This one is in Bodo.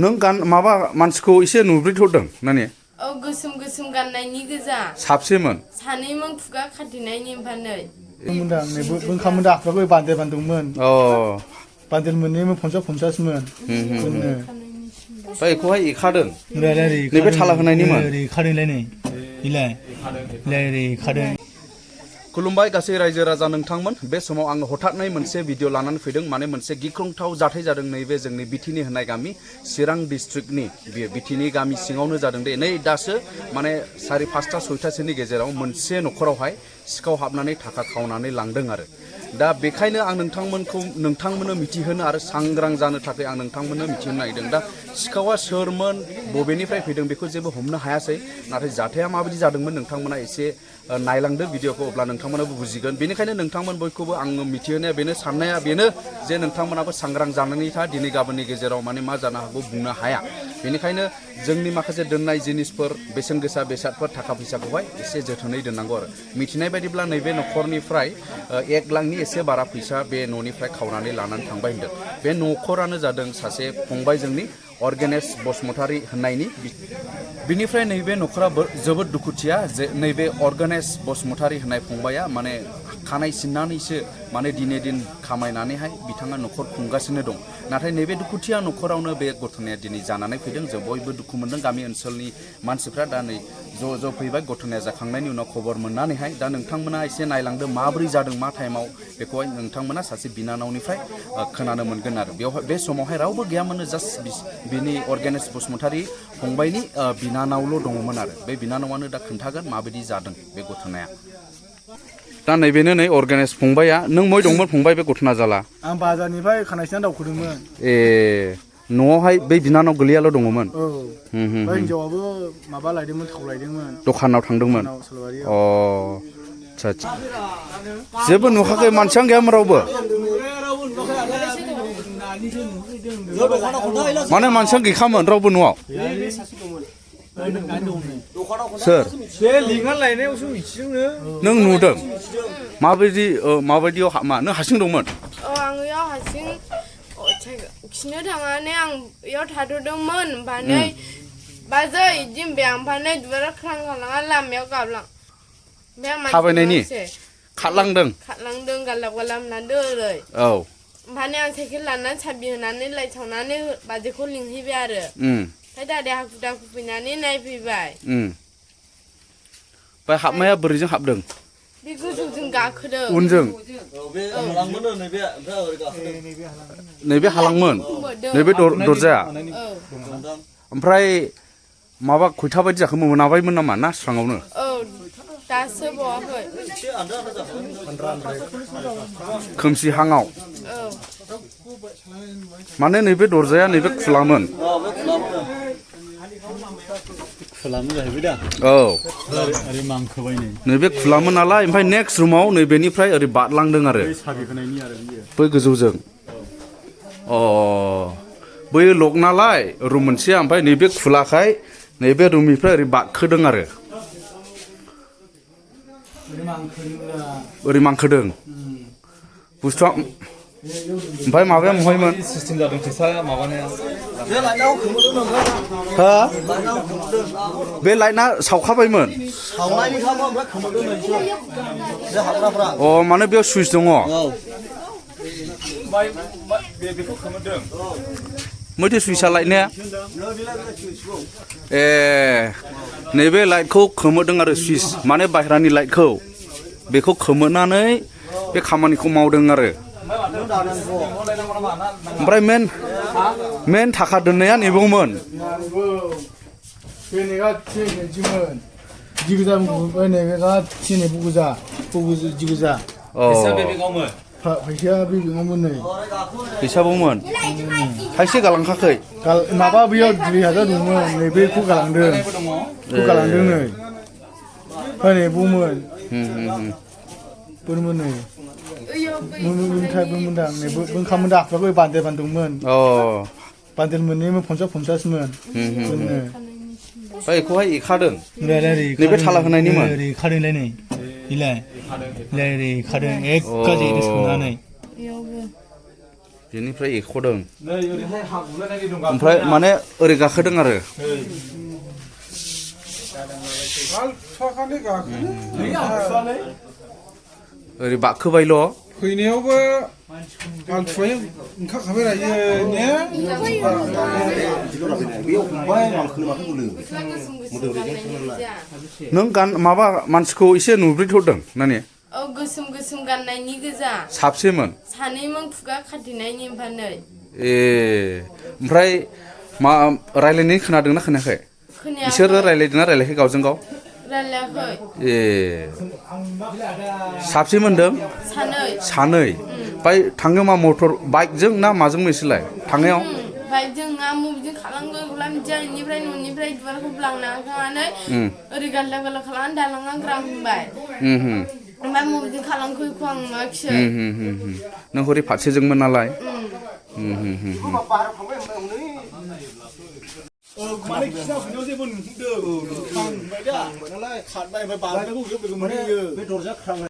नों गान माबा मानसिखौ एसे नुब्रिथ'दों नानि औ गोसोम गोसोम गाननायनि गोजा साबसेमोन सानैमोन खुगा खाथेनायनि ओमफ्राय नै मोनदां नै ओंखाम दाफ्राबो बान्दो बान्दोंमोन बान्दो मोननैमोन 50-50मोन जोंनो ओमफ्राय बेखौहाय एखादों नैबे थाला होनायनिमोन एखादोंलाय नै इलाय एखादों खुलुमबाय गासै रायजो राजा नोंथांमोन बे समाव आङो हठातनै मोनसे भिडिअ लानानै फैदों माने मोनसे गिख्रंथाव जाथाय जादों नैबे जोंनि बिटिनि होननाय गामि चिरां डिस्ट्रिक्टनि बे बिटिनि गामि सिङावनो जादों दे नै दासो माने 4-5टा 6टासोनि गेजेराव मोनसे न'खरावहाय सिखाव हाबनानै थाखा खावनानै लांदों आरो दा बेखायनो आं नोंथांमोननो मिथिहोनो आरो सांग्रां जानो थाखाय आं नोंथांमोननो मिथिहोनो नागिरदों दा सिखावा सोरमोन बबेनिफ्राय फैदों बेखौ जेबो हमनो हायासै नाथाय जाथाया माबायदि जादोंमोन नोंथांमोना एसे नायलांदो भिडिअखौ अब्ला नोंथांमोनाबो बुजिगोन बेनिखायनो नोंथांमोन बयखौबो आङो मिथिहोनाया बेनो साननाया बेनो जे नोंथांमोनाबो सांग्रां जानानै था दिनै गाबोननि गेजेराव माने मा जानो हागौ बुंनो हाया बेनिखायनो जोंनि माखासे दोननाय जिनिसफोर बेसेन गोसा बेसादफोर थाखा फैसाखौहाय एसे जोथोनै दोननांगौ आरो मिथिनाय बायदिब्ला नैबे न'खरनिफ्राय 1 लाखनि एसे बारा फैसा बे न'निफ्राय खावनानै लानानै थांबाय होनदों बे न'खरानो जादों सासे फंबाय जोंनि अर्गेनेस बसुमतारी होननायनि बिनिफ्राय नैबे न'खरा जोबोद दुखुथिया जे नैबे अर्गेनेस बसुमतारी होननाय फंबाया माने खानाय सिननानैसो माने दिने दिन खामायनानैहाय बिथाङा न'खर खुंगासिनो दं नाथाय नैबे दुखुथिया न'खरावनो बे घटनाया दिनै जानानै फैदों जों बयबो दुखु मोनदों गामि ओनसोलनि मानसिफ्रा दा नै ज' फैबाय घटनाया जाखांनायनि उनाव खबर मोननानैहाय दा नोंथांमोना एसे नायलांदो माबोरै जादों मा टाइमाव बेखौहाय नोंथांमोना सासे बिनानावनिफ्राय खोनानो मोनगोन आरो बेवहाय बे समावहाय रावबो गैयामोन जास्ट बिनि अर्गेनेस बसुमतारी फंबायनि बिनानावल' दङमोन आरो बे बिनानावानो दा खोन्थागोन माबायदि जादों बे घटनाया दा नैबेनो नै अर्गेनेस फंबाया नों मय दंमोन फंबाय बे घटना जाला आं बाजारनिफ्राय खानाय सिनना दावखोदोंमोन ए न'आवहाय बै बिनानाव गोलैयाल' दङमोन औ बै हिनजावाबो माबा लायदोंमोन थाव लायदोंमोन दखानाव थांदोंमोन अ आच्छा जेबो नुखाखै मानसियानो गैयामोन रावबो माने मानसियानो गैखामोन रावबो न'आव सोर बे लिंना लायनायावसो मिथिदोंनो नों नुदों माबायदियाव मा नों हारसिं दंमोन आं इयाव हारसिं खिनो थांनानै आं इयाव थाथ'दोंमोन ओमफ्राय बाजै इदि होनबाय ओमफ्राय दुबारा ख्रां खालाङा लामायाव गाबलां थाबायनायनि खारलांदों गालाब लांदों ओरै औ ओमफ्राय आं साइकेल लानानै साबि होनानै लाइट सावनानै बाजैखौ लिंहैबाय आरो ओमफ्राय दादाया हाखु दाखु फैनानै नायफैबाय ओमफ्राय हाबनाया बोरैजों हाबदों बे गोजौजों गाखोदों उनजों नैबे हालांमोन नैबे दरजाया ओमफ्राय माबा खयथा बायदि जाखो मोनाबायमोन नामा ना स्राङावनो दासो बावाखै खोमसि हाङाव माने नैबे दरजाया नैबे खुलामोन जाहैबाय दा औ ओरै मांखोबाय नै नैबे खुलामोन नालाय ओमफ्राय नेक्स्ट रुमाव नैबेनिफ्राय ओरै बारलांदों आरो साबि होनायनि आरो बै गोजौजों बै लक नालाय रुम मोनसेया ओमफ्राय नैबे खुलाखाय नैबे रुमनिफ्राय ओरै बारखोदों आरो ओरै मांखोदों बुस्थुआ ओमफ्राय माबाया महायमोन सिस्टेम जादों फैसा माबानाया हा बे लाइटआ सावखाबायमोन अ माने बेयाव सुइस दङ बेखौ खोमोरदों मैथो सुइसआ लाइटनिया ए नैबे लाइटखौ खोमोरदों आरो सुइस माने बाहेरानि लाइटखौ बेखौ खोमोरनानै बे खामानिखौ मावदों आरो ओमफ्राय मेन थाखा दोननाया नेबावमोन फैसाया बे बिङावमोन नै फैसाबावमोन खायसे गालांखाखै माबा बेयाव 2000 दंमोन नै बेखौ गालांदों नै नै बुमोन बोरमोन नै मोनथायबोमोनदां नै ओंखाम दाफ्राबो बान्दो बान्दोंमोन बान्दो मोननैमोन 50-50मोन जोंनो ओमफ्राय बेखौहाय एखादों नैबे थाला होनायनिमोन एखादोंलाय नै इलाय एखादों एक गाजि सोंनानै बेनिफ्राय एख'दों नै ओरैहाय हाबुलायनाय दं ओमफ्राय माने ओरै गाखोदों आरो ओरै बाखोबायल' फैनायावबो आलथुवाय ओंखारखाबाय रायो ने नों गान माबा मानसिखौ एसे नुब्रिथ'दों नानि औ गोसोम गोसोम गाननायनि गोजा साबसेमोन सानैमोन खुगा खाथेनायनि ओमफ्राय नै ए ओमफ्राय मा रायलायनाय खोनादोंना खोनायाखै खोनायाखै इसोरो रायलायदोंना रायलायाखै गावजों गाव रायलायाखै ए साबसे मोनदों सानै ओमफ्राय थाङो मा मटर बाइकजों ना माजों नोंसोरलाय थांनायाव बाइकजों आमु बिदिनो खालामगो गुलामजों बेनिफ्राय न'निफ्राय दुवारखौ लांना थांनानै ओरै गाल्ला गाल्ला खालामनानै दालाङा ग्राम होनबाय ओमफ्राय मबिदिनो खालामखो बेखौ आं नुवाखिसै नों हरै फारसेजोंमोन नालाय माने खिना फैनायाव जेबो नुदों खांबाय दा नालाय खारबाय ओमफ्राय बारबायखौ बेखौ मोनो बे दरजा